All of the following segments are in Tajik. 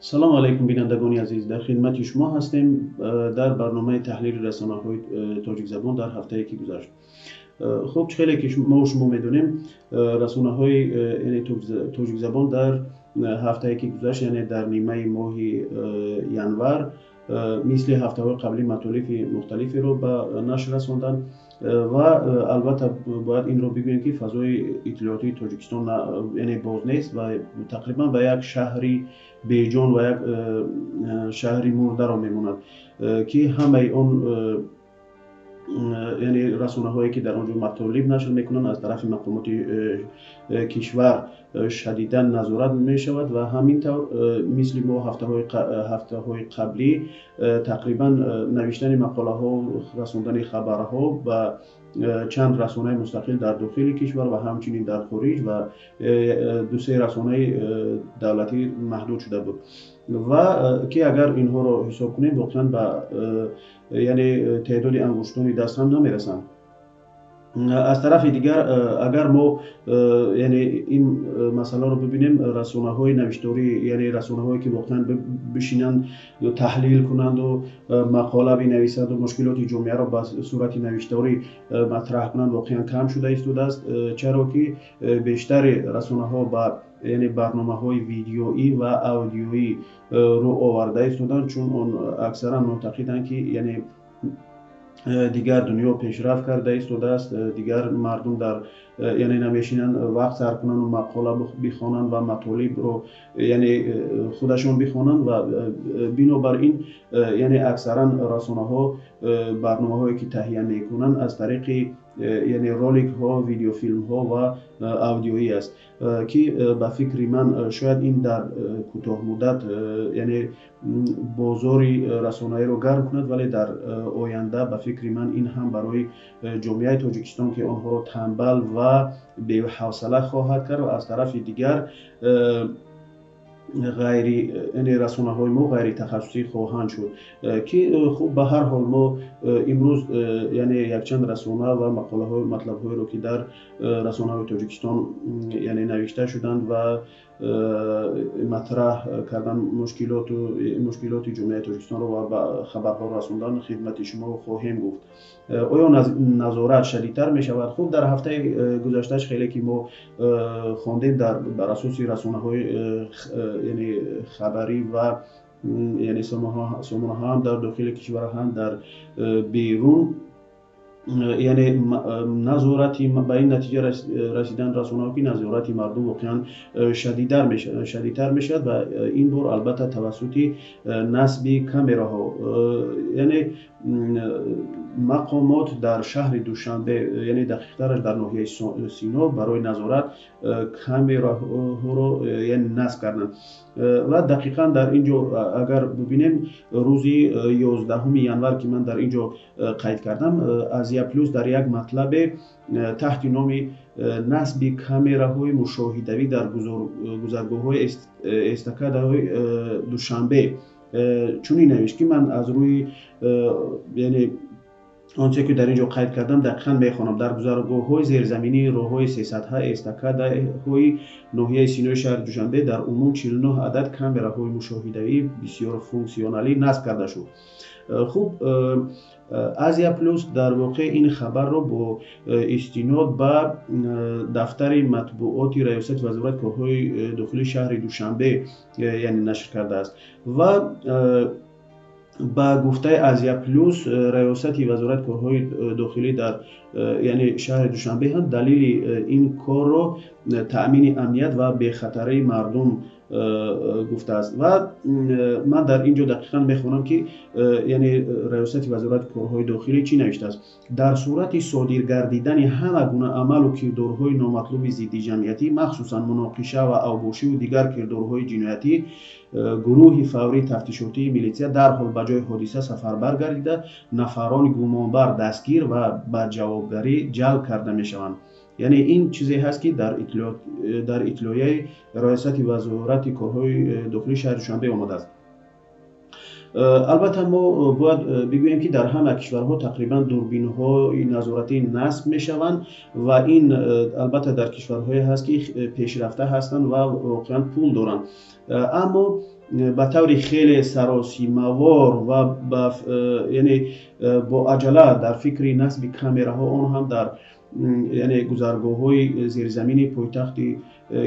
Салому алайкум, бинандагони азиз, дар хидмати шумо ҳастем дар барномаи таҳлили расонаҳои тоҷикзабон дар ҳафтае ки гузашт. Хуб, хеле ки мо шумо медонем, расонаҳои яъне тоҷикзабон дар ҳафтае ки гузашт, яъне дар нимаи моҳи январ, мисли ҳафтаҳои қаблӣ матолиби мухталиферо ба нашр расонданд ва албатта бояд инро бигӯем, ки фазои иттилоотии Тоҷикистон яъне боз нест ва тақрибан ба як шаҳри беҷон ва як шаҳри мурдаро мемонад, ки ҳамаи он яъне расонаҳое ки дар он ҷо матолиб нашр мекунанд, аз тарафи мақомоти кишвар шадидан назорат мешавад. Ва ҳамин тавр, мисли мо ҳафтаҳои қаблӣ, тақрибан навиштани мақолаҳо, расондани хабарҳо ба чанд расонаи мустақил дар дохили кишвар ва ҳамчунин дар хориҷ ва дусе расонаи давлатӣ маҳдуд шуда буд. Ва ки агар инҳоро ҳисоб кунем, воқеан ба яъне теъдоди ангуштони даст ҳам намерасанд. Аз тарафи дигар, агар мо яъне ин масъаларо бибинем, расонаҳои навишторӣ, яъне расонаҳое ки воқеан бишинанд, таҳлил кунанду мақола бинависанду мушкилоти ҷомеаро ба сурати навишторӣ матраҳ кунанд, воқеан кам шуда истодааст, чаро ки бештари расонаҳо ба яъне барномаҳои видеоӣ ва аудиоӣ рӯ оварда истоданд, чун он аксаран муътақиданд, ки яъне дигар дунё пешрафт карда истодааст, дигар мардум дар яъне намешинанд вақт сарф кунанду мақола бихонанд ва матолибро яъне худашон бихонанд. Ва бинобар ин яъне аксаран расонаҳо барномаҳое ки таҳия мекунанд, аз тариқи яъне роликҳо, видеофилмҳо ва аудиоӣ аст, ки ба фикри ман шояд ин дар кӯтоҳмуддат яъне бозори расонаиро гарм кунад, вале дар оянда ба фикри ман ин ҳам барои ҷомеаи Тоҷикистон, ки онҳоро танбал ва беҳавсала хоҳад кард, ва аз тарафи дигар ғайри яъне расонаҳои мо ғайритахассусӣ хоҳанд шуд. Ки хуб, ба ҳар ҳол мо имрӯз яъне якчанд расона ва мақолаҳои матлабҳоеро, ки дар расонаҳои Тоҷикистон яъне навишта шуданд ва матраҳ кардан мушкилоти ҷомеаи Тоҷикистонро ва ба хабарҳо расондан, хидмати шумо хоҳем гуфт. Оё назорат шадидтар мешавад? Хуб, дар ҳафтаи гузаштааш хеле ки мо хондем, дар бар асоси расонаҳои яъне хабарӣ ва яъне сомонаҳо ҳам дар дохили кишвар, ҳам дар берун, яъне назорати ба ин натиҷа расидан расонаҳо, ки назорати мардум воқеан шадидтар мешавад ва ин бор албатта тавассути насби камераҳо. Яъне мақомот дар шаҳри Душанбе, яъне дақиқтараш дар ноҳияи Сино, барои назорат камераҳоро яъне насб карданд. Ва дақиқан дар ин ҷо агар бибинем, рӯзи 11 январ, ки ман дар ин ҷо қайд кардам, Азия Плюс дар як матлабе таҳти номи насби камераҳои мушоҳидавӣ дар гузаргоҳҳои эстакадаҳои Душанбе чунин навишт, ки ман аз рӯи яъне он чизе ки дар ин ҷо қайд кардам, дақиқан мехонам. Дар гузаргоҳҳои зерзаминии роҳҳои сесатҳа эстакадаҳои ноҳияи Синои шаҳри Душанбе дар умум 49 адад камераҳои мушоҳидавии бисёрфунксионалӣ насб карда шуд. Хуб, Азия Плюс дар воқеъ ин хабарро бо истинод ба дафтари матбуоти Раёсати Вазорати корҳои дохилии шаҳри Душанбе яъне нашр кардааст. Ва ба гуфтаи Азия Плюс, Раёсати Вазорати корҳои дохилӣ дар яъне шаҳри Душанбе ҳам далели ин корро таъмини амният ва бехатарии мардум гуфтааст. Ва ман дар ин ҷо дақиқан мехонам, ки яъне Раёсати Вазорати корҳои дохилӣ чӣ навиштааст. Дар сурати содир гардидани ҳама гуна амалу кирдорҳои номатлуби зиддиҷамъиятӣ, махсусан муноқиша ва авбошиву дигар кирдорҳои ҷиноятӣ, гурӯҳи фаврии тафтишотии милитсия дарҳол ба ҷои ҳодиса сафарбар гардида, нафарони гумонбар дастгир ва ба ҷавобгарӣ ҷалб карда мешаванд. Яъне ин чизе ҳаст, ки дар иттилоияи Раёсати Вазорати корҳои дохилии шаҳри Душанбе омадааст. Албатта мо бояд бигӯем, ки дар ҳама кишварҳо тақрибан дурбинҳои назоратӣ насб мешаванд ва ин албатта дар кишварҳое ҳаст, ки пешрафта ҳастанд ва воқеан пул доранд. Аммо Ба таври хеле саросимавор ва яъне бо аҷала дар фикри насби камераҳо, он ҳам дар яъне гузаргоҳҳои зеризамини пойтахти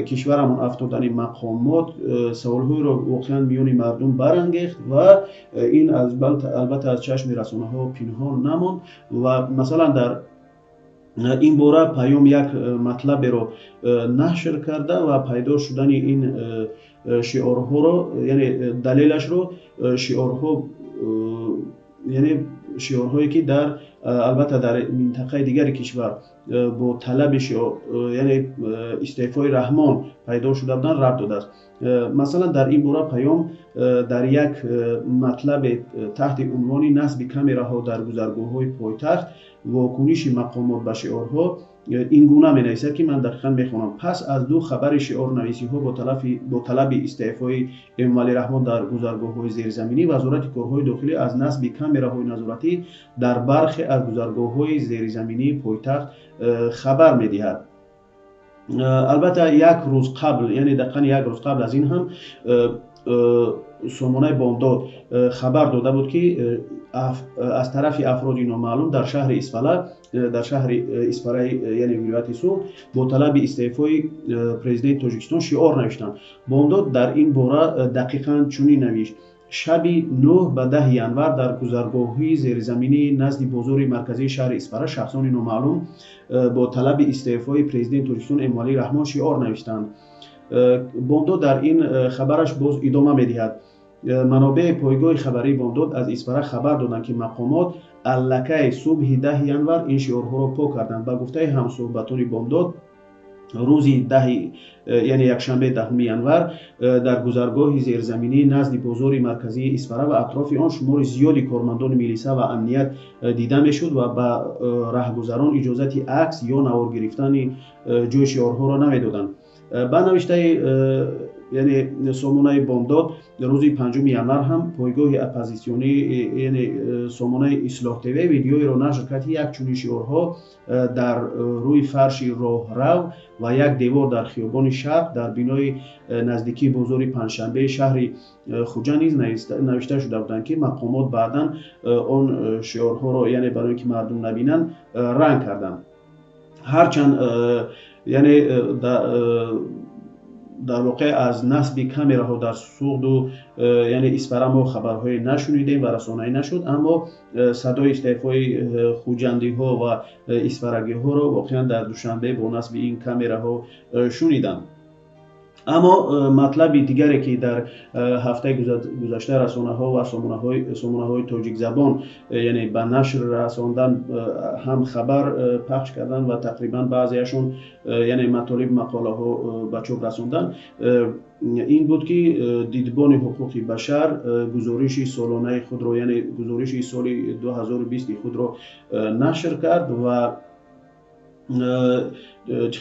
кишварамон афтодани мақомот саволҳоеро воқеан миёни мардум барангехт ва ин албатта аз чашми расонаҳо пинҳон намонд. Ва масалан дар ин бора Паём як матлаберо нашр карда ва пайдо шудани ин шиорҳоро, яъне далелашро шиорҳо, яъне шиорҳое ки дар албатта дар минтақаи дигари кишвар бо талаби яъне истеъфои Раҳмон пайдо шуда буданд, рабт додааст. Масалан, дар ин бора Паём дар як матлабе таҳти унвони «Насби камераҳо дар гузаргоҳҳои пойтахт, вокуниши мақомот ба шиорҳо» ин гуна менависад, ки ман дақиқан мехонам: «Пас аз ду хабари шиорнависиҳо бо талаби истеъфои Эмомалӣ Раҳмон дар гузаргоҳҳои зеризаминӣ, Вазорати корҳои дохилӣ аз насби камераҳои назоратӣ дар бархе аз гузаргоҳҳои зеризаминии пойтахт хабар медиҳад». Албатта, як рӯз қабл, яъне дақиқан як рӯз қабл аз ин ҳам сомонаи Бомдод хабар дода буд, ки аз тарафи афроди номаълум дар шаҳри Исфала, дар шаҳри Исфараи, яъне вилояти Суғд, бо талаби истеъфои президенти Тоҷикистон шиор навиштанд. Бомдод дар ин бора дақиқан чунин навишт: «Шаби 9 ба 10 январ дар гузаргоҳҳои зеризаминии назди бозори марказии шаҳри Исфара шахсони номаълум бо талаби истеъфои президенти Тоҷикистон Эмомалӣ Раҳмон шиор навиштанд». Бомдод дар ин хабараш боз идома медиҳад: «Манобеи пойгоҳи хабарии Бомдод аз Исфара хабар доданд, ки мақомот аллакай субҳи 10 январ ин шиорҳоро пок карданд. Ба гуфтаи ҳамсӯҳбатони Бомдод, рӯзи даҳи, яъне якшанбе, 10 январ, дар гузаргоҳи зерзаминӣ назди бозори марказии Исфара ва атрофи он шумори зиёди кормандони милиса ва амният дида мешуд ва ба раҳгузарон иҷозати акс ё навор гирифтани ҷои шиорҳоро намедоданд». Ба навиштаи яъне сомонаи Бомдод, рӯзи 5 январ ҳам пойгоҳи оппозитсионӣ, яъне сомонаи Ислоҳ ТВ, видеоеро нашр кард, ки як чунин шиорҳо дар рӯи фарши роҳрав ва як девор дар хиёбони Шарқ дар бинои наздикии бозори Панҷшанбеи шаҳри Хуҷанд низ навишта шуда буданд, ки мақомот баъдан он шиорҳоро, яъне барои ки мардум набинанд, ранг карданд. Ҳарчанд яъне дар воқеъ аз насби камераҳо дар Суғду яъне Исфара мо хабарҳое нашунидем ва расонаӣ нашуд, аммо садои истеъфои хуҷандиҳо ва исфарагиҳоро воқеан дар Душанбе бо насби ин камераҳо шунидам. Аммо матлаби дигаре, ки дар ҳафтаи гузашта расонаҳо ва сомонаҳои тоҷикзабон яъне ба нашр расондан, ҳам хабар пахш кардан ва тақрибан баъзеашон яъне матолиб, мақолаҳо ба чоп расондан, ин буд, ки Дидбони ҳуқуқи башар гузориши солонаи худро, яъне гузориши соли 2020 худро нашр кард. Ва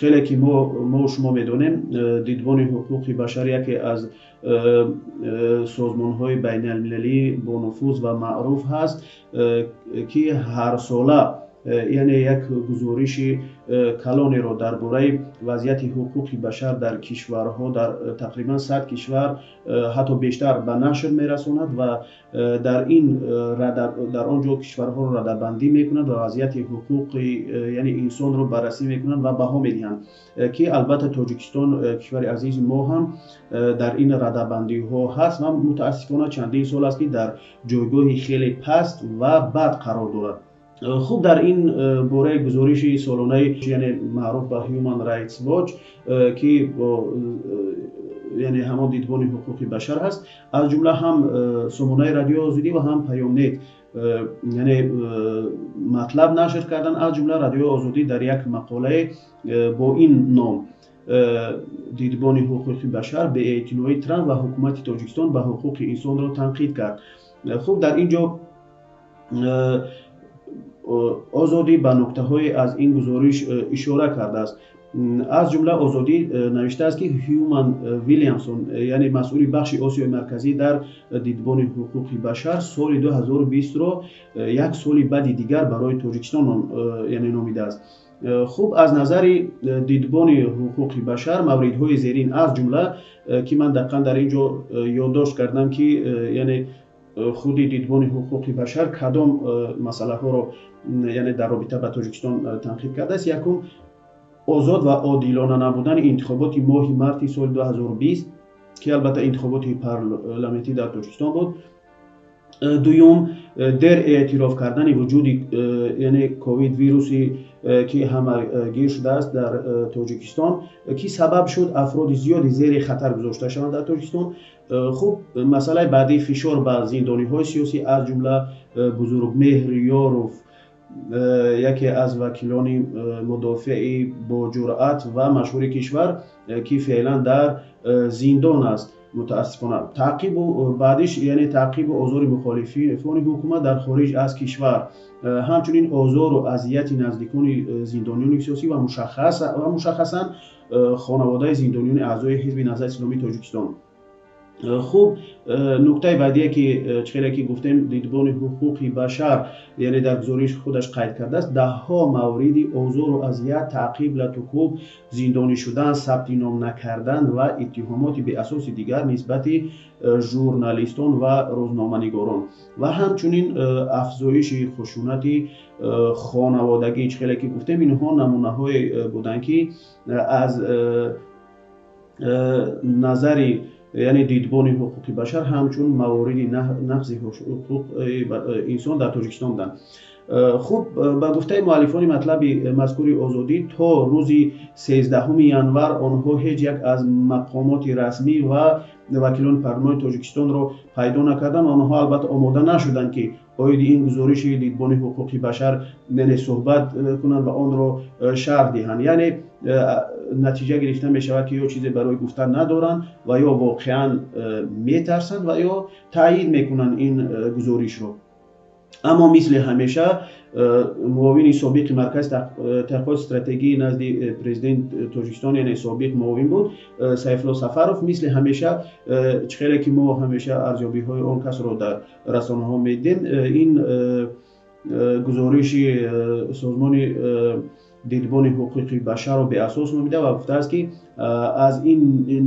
хеле ки мо шумо медонем, Дидбони ҳуқуқи башар яке аз созмонҳои байналмилалӣ бонуфуз ва маъруф ҳаст, ки ҳарсола яъне як гузориши калонеро дар бораи вазъияти ҳуқуқи башар дар кишварҳо, дар тақрибан 100 кишвар, ҳатто бештар, ба нашр мерасонад ва дар ин дар он ҷо кишварҳоро радабандӣ мекунад ва вазъияти ҳуқуқи яъне инсонро баррасӣ мекунанд ва баҳо медиҳанд, ки албатта Тоҷикистон, кишвари азизи мо, ҳам дар ин радабандиҳо ҳаст ва мутаассифона чандин сол аст, ки дар ҷойгоҳи хеле паст ва бад қарор дорад. Хуб, дар ин бораи гузориши солонаи, яъне маъруф ба Human Rights Watch, ки бо яъне ҳамон Дидбони ҳуқуқи башар ҳаст, аз ҷумла ҳам сомонаи Радиои Озодӣ ва ҳам Паёмнет яъне матлаб нашр кардан. Аз ҷумла Радиои Озодӣ дар як мақолае бо ин ном: «Дидбони ҳуқуқи башар беэътиноии Трамп ва ҳукумати Тоҷикистон ба ҳуқуқи инсонро танқид кард». Хуб, дар ин ҷо Озодӣ ба нуктаҳое аз ин гузориш ишора кардааст. Аз ҷумла Озодӣ навиштааст, ки Ҳюман Вилямсон, яъне масъули бахши Осиёи Марказӣ дар Дидбони ҳуқуқи башар, соли 2020-ро як соли бади дигар барои Тоҷикистон яъне номидааст. Хуб, аз назари Дидбони ҳуқуқи башар мавридҳои зерин, аз ҷумла ки ман дақиқан дар ин ҷо ёддошт кардам, ки яъне худи Дидбони ҳуқуқи башар кадом масъалаҳоро, яъне дар робита ба Тоҷикистон танқид кардааст. Якум, озод ва одилона набудани интихоботи моҳи марти соли 2020, ки албатта интихоботи парламентӣ дар Тоҷикистон буд. Дуюм, дер эътироф кардани вуҷуди, яъне ковид вируси, ки ҳамагир шудааст дар Тоҷикистон, ки сабаб шуд афроди зиёди зери хатар гузошта шаванд дар Тоҷикистон. Хуб, масъалаи баъдӣ, фишор ба зиндониҳои сиёсӣ, аз ҷумла Бузургмеҳр Ёров, яке аз вакилони мудофеи боҷуръат ва машҳури кишвар, ки феълан дар зиндон аст мутаассифона. Таъқибу баъдиш, яъне таъқибу озори мухолифони ҳукумат дар хориҷ аз кишвар, ҳамчунин озору азияти наздикони зиндониёни сиёсӣ ва мушаххасан хонаводаи зиндониёни аъзои Ҳизби Наҳзати Исломии Тоҷикистон. Хуб, нуктаи баъдие, ки чӣ хеле ки гуфтем, Дидбони ҳуқуқи башар, яъне дар гузориши худаш қайд кардааст, даҳҳо мавриди озору азият, таъқиб, латукӯб, зиндонӣ шудан, сабти ном накардан ва иттиҳомоти беасоси дигар нисбати журналистон ва рӯзноманигорон ва ҳамчунин афзоиши хушунати хонаводагӣ. Чӣ хеле ки гуфтем, инҳо намунаҳое буданд, ки аз назари, яъне Дидбони ҳуқуқи башар ҳамчун мавориди нақзи ҳуқуқи инсон дар Тоҷикистон буданд. Хуб, ба гуфтаи муаллифони матлаби мазкури Озодӣ, то рӯзи 13 январ онҳо ҳеҷ як аз мақомоти расмӣ ва вакилони парлумони Тоҷикистонро пайдо накарданд. Онҳо албатта омода нашуданд, ки оиди ин гузориши Дидбони ҳуқуқи башар, яъне суҳбат кунанд ва онро шарҳ диҳанд. Яъне натиҷа гирифта мешавад, ки ё чизе барои гуфтан надоранд ва ё воқеан метарсанд ва ё таъйид мекунанд ин гузоришро. Аммо мисли ҳамеша муовини собиқи Маркази таҳқиқоти стратегии назди президент Тоҷикистон, яъне собиқ муовин буд, Сайфулло Сафаров, мисли ҳамеша, чӣ хеле ки мо ҳамеша арзёбиҳои он касро дар расонаҳо медидем, ин гузориши созмони Дидбони ҳуқуқи башарро беасос номида ва гуфтааст, ки аз ин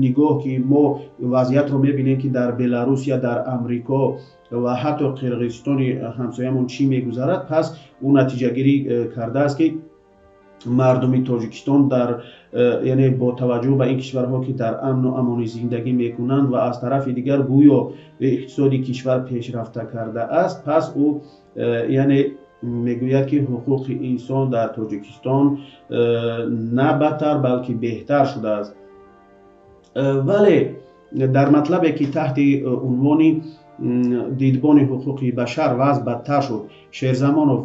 нигоҳ, ки мо вазъиятро мебинем, ки дар Беларусия, дар Амрико ва ҳатто Қирғизистони ҳамсоямон чӣ мегузарад, пас ӯ натиҷагирӣ кардааст, ки мардуми Тоҷикистон дар, яъне бо таваҷҷӯҳ ба ин кишварҳо, ки дар амну амонӣ зиндагӣ мекунанд ва аз тарафи дигар гӯё иқтисоди кишвар пешрафта кардааст, пас ӯ, яъне мегӯяд, ки ҳуқуқи инсон дар Тоҷикистон на бадтар, балки беҳтар шудааст. Вале дар матлабе, ки таҳти унвони «Дидбони ҳуқуқи башар: вазъ бадтар шуд, Шерзамонов,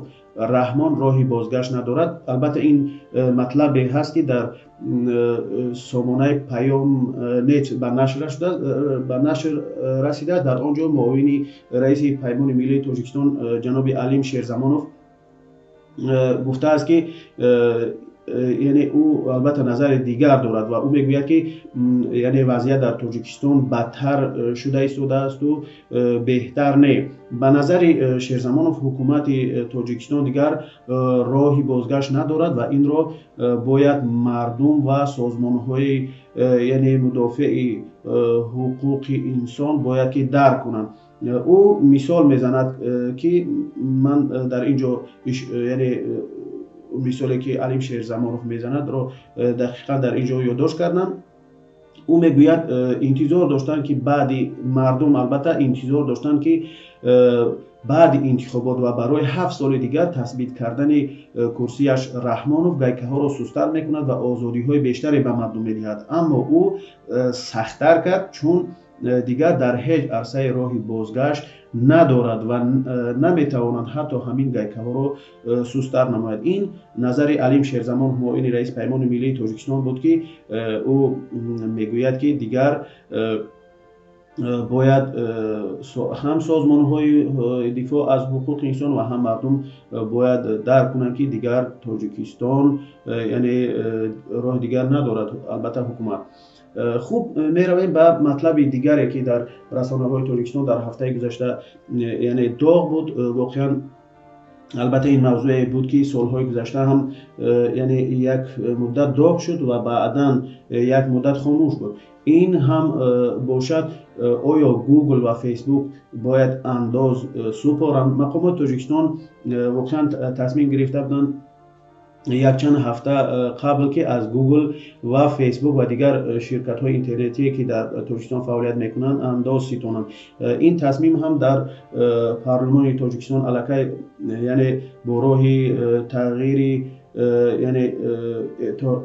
Раҳмон роҳи бозгашт надорад», албатта ин матлабе ҳаст, ки дар сомонаи Паём нет ба нашр расидааст. Дар он ҷо муовини раиси Паймони миллии Тоҷикистон ҷаноби Алим Шерзамонов гуфтааст, ки яъне ӯ албатта назари дигар дорад ва ӯ мегӯяд, ки яъне вазъият дар Тоҷикистон бадтар шуда истодаасту беҳтар не. Ба назари Шерзамонов, ҳукумати Тоҷикистон дигар роҳи бозгашт надорад ва инро бояд мардум ва созмонҳои, яъне мудофеи ҳуқуқи инсон бояд ки дарк кунанд. Ӯ мисол мезанад, ки ман дар ин ҷо, яъне мисоле, ки Алим Шерзамонов мезанадро дақиқан дар ин ҷо ёддошт кардам. Ӯ мегӯяд, интизор доштанд, ки баъди мардум албатта интизор доштанд, ки баъди интихобот ва барои 7 соли дигар тасбит кардани курсияш Раҳмонов гайкаҳоро сусттар мекунад ва озодиҳои бештаре ба мардум медиҳад, аммо ӯ сахттар кард, чун дигар дар ҳеҷ арсаи роҳи бозгашт надорад ва наметавонад ҳатто ҳамин гайкаҳоро сусттар намояд. Ин назари Алим Шерзамонов, муовини раиси Паймони миллии Тоҷикистон буд, ки ӯ мегӯяд, ки дигар бояд ҳам созмонҳои дифоъ аз ҳуқуқи инсон ва ҳам мардум бояд дарк кунанд, ки дигар Тоҷикистон, яъне роҳи дигар надорад, албатта ҳукумат. Хуб, меравем ба матлаби дигаре, ки дар расонаҳои Тоҷикистон дар ҳафтаи гузашта, яъне доғ буд. Воқеан Албатта, ин мавзӯе буд, ки солҳои гузашта ҳам, яъне, як муддат доғ шуд ва баъдан як муддат хомӯш буд. Ин ҳам бошад, оё Google ва Facebook бояд андоз супоранд? Мақомоти Тоҷикистон воқеан тасмим гирифта буданд якчанд ҳафта қабл, ки аз Google ва Facebook ва дигар ширкатҳои интернетие, ки дар Тоҷикистон фаъолият мекунанд, андоз ситонанд. Ин тасмим ҳам дар парлумони Тоҷикистон аллакай, яъне, бо роҳи тағйири, яъне,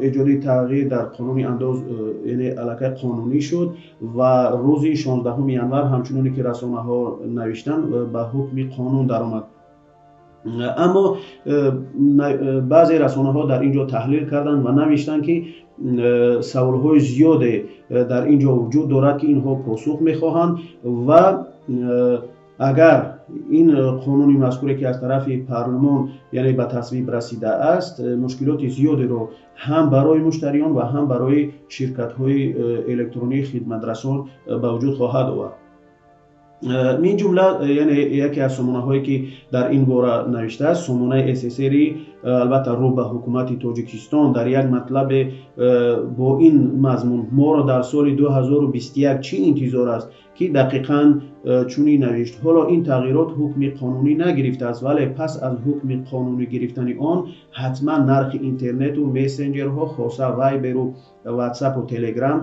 эҷоди тағйир дар қонуни андоз, яъне, аллакай қонунӣ шуд ва рӯзи 16 январ, ҳамчуноне ки расонаҳо навиштанд, ба ҳукми қонун даромад. Аммо баъзе расонаҳо дар ин ҷо таҳлил карданд ва навиштанд, ки саволҳои зиёде дар ин ҷо вуҷуд дорад, ки инҳо посух мехоҳанд ва агар ин қонуни мазкуре, ки аз тарафи парлумон, яъне, ба тасвиб расидааст, мушкилоти зиёдеро ҳам барои муштариён ва ҳам барои ширкатҳои электронии хидматрасон ба вуҷуд хоҳад овард. Мин ҷумла, яъне, яке аз сомонаҳое, ки дар ин бора навиштааст, сомонаи ССРи, албатта, рӯ ба ҳукумати Тоҷикистон дар як матлабе бо ин мазмун: «Моро дар соли 2021 чӣ интизор аст?», ки дақиқан чунин навишт: «Ҳоло ин тағйирот ҳукми қонунӣ нагирифтааст, вале пас аз ҳукми қонунӣ гирифтани он ҳатман нархи интернету мессенҷерҳо, хоса Вайберу Ватсапу Телеграм,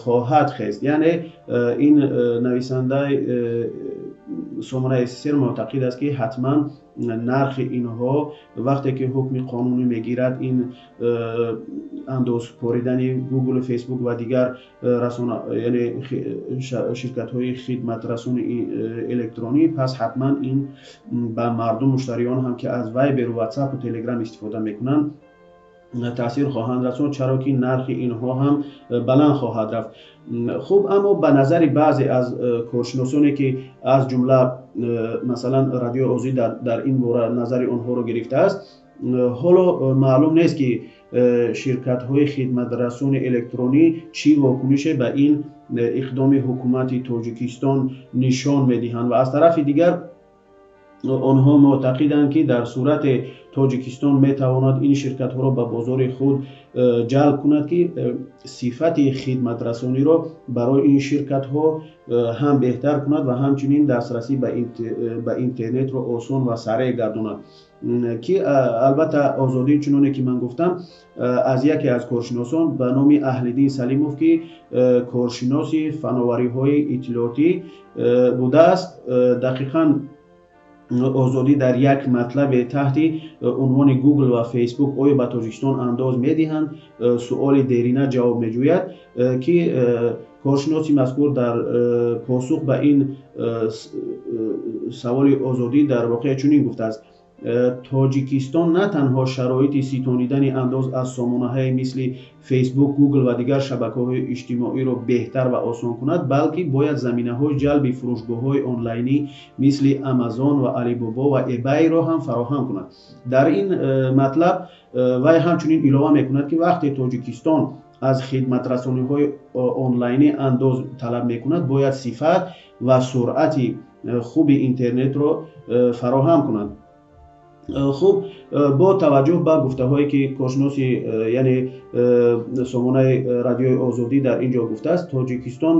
хоҳад хест». Яъне, ин нависандаи сомонаи ССР муътақид аст, ки ҳатман нархи инҳо, вақте ки ҳукми қонунӣ мегирад ин андоз поридани Google, Facebook ва дигар расона, яъне, ширкатҳои хидматрасони электронӣ, пас ҳатман ин ба мардум, муштариён ҳам, ки аз Вайберу Ватсапу Телеграм истифода мекунанд, таъсир хоҳанд расонд, чаро ки нархи инҳо ҳам баланд хоҳад рафт. Хуб, аммо ба назари баъзе аз коршиносоне, ки аз ҷумла, масалан, Радиои Озодӣ дар ин бора назари онҳоро гирифтааст, ҳоло маълум нест, ки ширкатҳои хидматрасони электронӣ чӣ вокунише ба ин иқдоми ҳукумати Тоҷикистон нишон медиҳанд. Ва аз тарафи дигар онҳо муътақиданд, ки дар сурате Тоҷикистон метавонад ин ширкатҳоро ба бозори худ ҷалб кунад, ки сифати хидматрасониро барои ин ширкатҳо ҳам беҳтар кунад ва ҳамчунин дастрасӣ ба интернетро осон ва сареъ гардонад. Ки албатта, Озодӣ, чуноне ки ман гуфтам, аз яке аз коршиносон ба номи Аҳлиддин Салимов, ки коршиноси фановариҳои иттилоотӣ будааст, дақиқан Озодӣ дар як матлабе таҳти унвони «Google ва Facebook оё ба Тоҷикистон андоз медиҳанд? Суоли дерина» ҷавоб меҷӯяд, ки коршиноси мазкур дар посух ба ин саволи Озодӣ дар воқеъ чунин гуфтааст: «Тоҷикистон на танҳо шароити ситонидани андоз аз сомонаҳое мисли Facebook, Google ва дигар шабакаҳои иҷтимоиро беҳтар ва осон кунад, балки бояд заминаҳои ҷалби фурӯшгоҳҳои онлайнӣ мисли Амазон ва Алибобо ва Ebay-ро ҳам фароҳам кунад». Дар ин матлаб вай ҳамчунин илова мекунад, ки вақте Тоҷикистон аз хидматрасониҳои онлайнӣ андоз талаб мекунад, бояд сифат ва суръати хуби интернетро фароҳам кунад. Хуб, бо таваҷҷӯҳ ба гуфтаҳое, ки коршиноси, яъне, сомонаи Радиои Озодӣ дар ин ҷо гуфтааст, Тоҷикистон,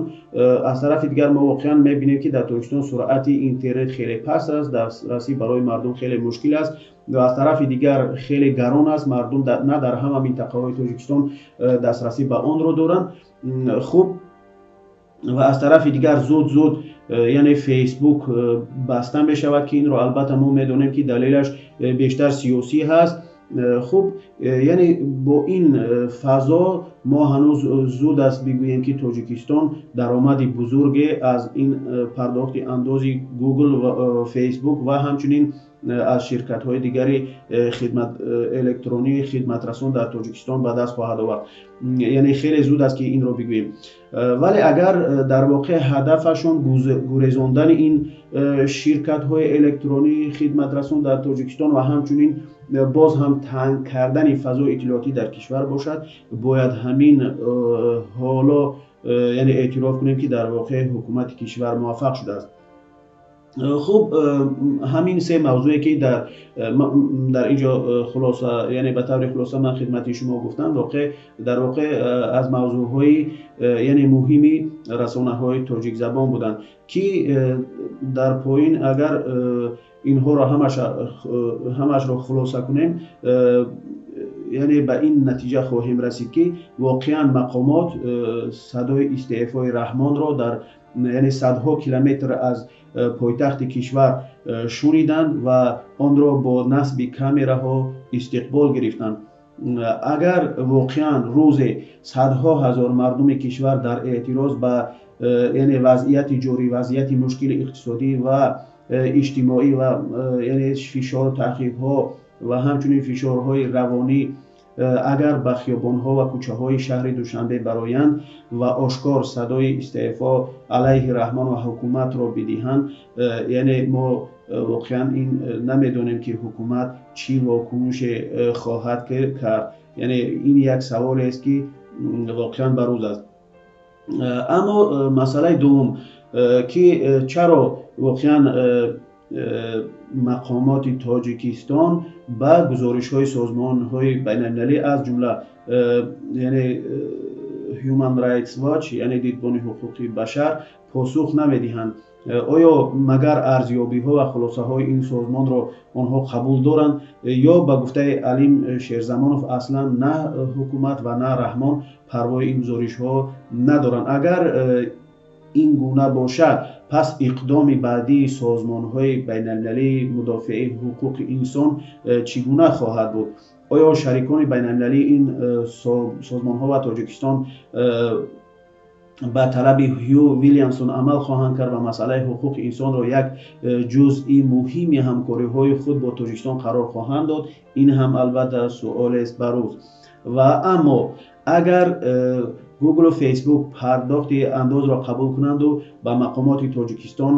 аз тарафи дигар мо воқеан мебинем, ки дар Тоҷикистон суръати интернет хеле паст аст, дастрасӣ барои мардум хеле мушкил аст ва аз тарафи дигар хеле гарон аст. Мардум на дар ҳама минтақаҳои Тоҷикистон дастрасӣ ба онро доранд. Хуб, ва аз тарафи дигар зуд зуд, яъне, Фейсбук баста мешавад, ки инро албатта мо медонем, ки далелаш бештар сиёсӣ ҳаст. Хуб, яъне, бо ин фазо мо ҳанӯз зуд аст бигӯем, ки Тоҷикистон даромади бузурге аз ин пардохти андози Google ва Фейсбук ва ҳамчунин аз ширкатҳои дигари электронии хидматрасон дар Тоҷикистон ба даст хоҳад овард. Яъне, хеле зуд аст, ки инро бигӯем. Вале агар дар воқеъ ҳадафашон гурезондани ин ширкатҳои электронии хидматрасон дар Тоҷикистон ва ҳамчунин боз ҳам танг кардани фазои иттилоотӣ дар кишвар бошад, бояд ҳамин ҳоло, яъне, эътироф кунем, ки дар воқеъ ҳукумати кишвар муваффақ шудааст. Хуб, ҳамин се мавзӯе ки дар ин ҷо хулоса, яъне ба таври хулоса ман хидмати шумо гуфтам, воқеъ дар воқеъ аз мавзӯъҳои яъне муҳими расонаҳои тоҷикзабон буданд, ки дар поин агар инҳоро ҳамашро хулоса кунем, яъне ба ин натиҷа хоҳем расид, ки воқеан мақомот садои истеъфои Раҳмонро дар яъне садҳо километр аз пойтахти кишвар шуниданд ва онро бо насби камераҳо истиқбол гирифтанд. Агар воқеан рӯзе садҳо ҳазор мардуми кишвар дар эътироз ба яъне вазъияти ҷорӣ, вазъияти мушкили иқтисодӣ ва иҷтимоӣ ва яъне фишору таъқибҳо ва ҳамчунин фишорҳои равонӣ агар ба хиёбонҳо ва кӯчаҳои шаҳри Душанбе бароянд ва ошкор садои истеъфо алайҳи Раҳмон ва ҳукуматро бидиҳанд, яъне мо воқеан ин намедонем, ки ҳукумат чӣ вокунише хоҳад кард. Яъне ин як саволест, ки воқеан барӯз аст. Аммо масъалаи дуввум, ки чаро воқеан мақомоти Тоҷикистон ба гузоришҳои созмонҳои байналмилалӣ, аз ҷумла яъне Human Rights Watch, яъне Дидбони ҳуқуқи башар, посух намедиҳанд? Оё магар арзёбиҳо ва хулосаҳои ин созмонро онҳо қабул доранд, ё ба гуфтаи Алим Шерзамонов аслан на ҳукумат ва на Раҳмон парвои ин гузоришҳо надоранд? Агар ин гуна бошад, пас иқдоми баъдии созмонҳои байналмилалии мудофиаи ҳуқуқи инсон чӣ гуна хоҳад буд? Оё шарикони байналмилалии ин созмонҳо ва Тоҷикистон ба талаби Ҳю Вилямсон амал хоҳанд кард ва масъалаи ҳуқуқи инсонро як ҷузъи муҳими ҳамкориҳои худ бо Тоҷикистон қарор хоҳанд дод? Ин ҳам албатта суолест барӯз. Ва аммо агар Гуглу Фейсбук пардохти андозро қабул кунанду ба мақомоти Тоҷикистон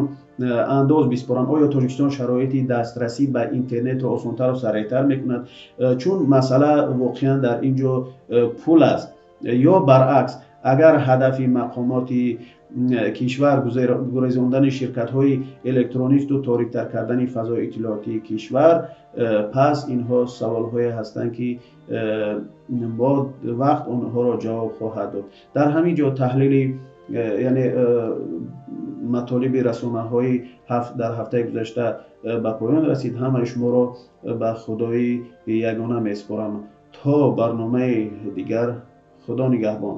андоз биспоранд, оё Тоҷикистон шароити дастрасӣ ба интернетро осонтару сареътар мекунад, чун масъала воқеан дар ин ҷо пул аст? Ё баръакс, агар ҳадафи мақомоти кишвар гурезондани ширкатҳои электронисту ториктар кардани фазои иттилоотии кишвар, пас инҳо саволҳое ҳастанд, ки бо вақт онҳоро ҷавоб хоҳад дод. Дар ҳамин ҷо таҳлили яъне матолиби расонаҳои дар ҳафтаи гузашта ба поён расид. Ҳамаи шуморо ба Худои ягона месупорам. То барномаи дигар, Худо нигаҳбон.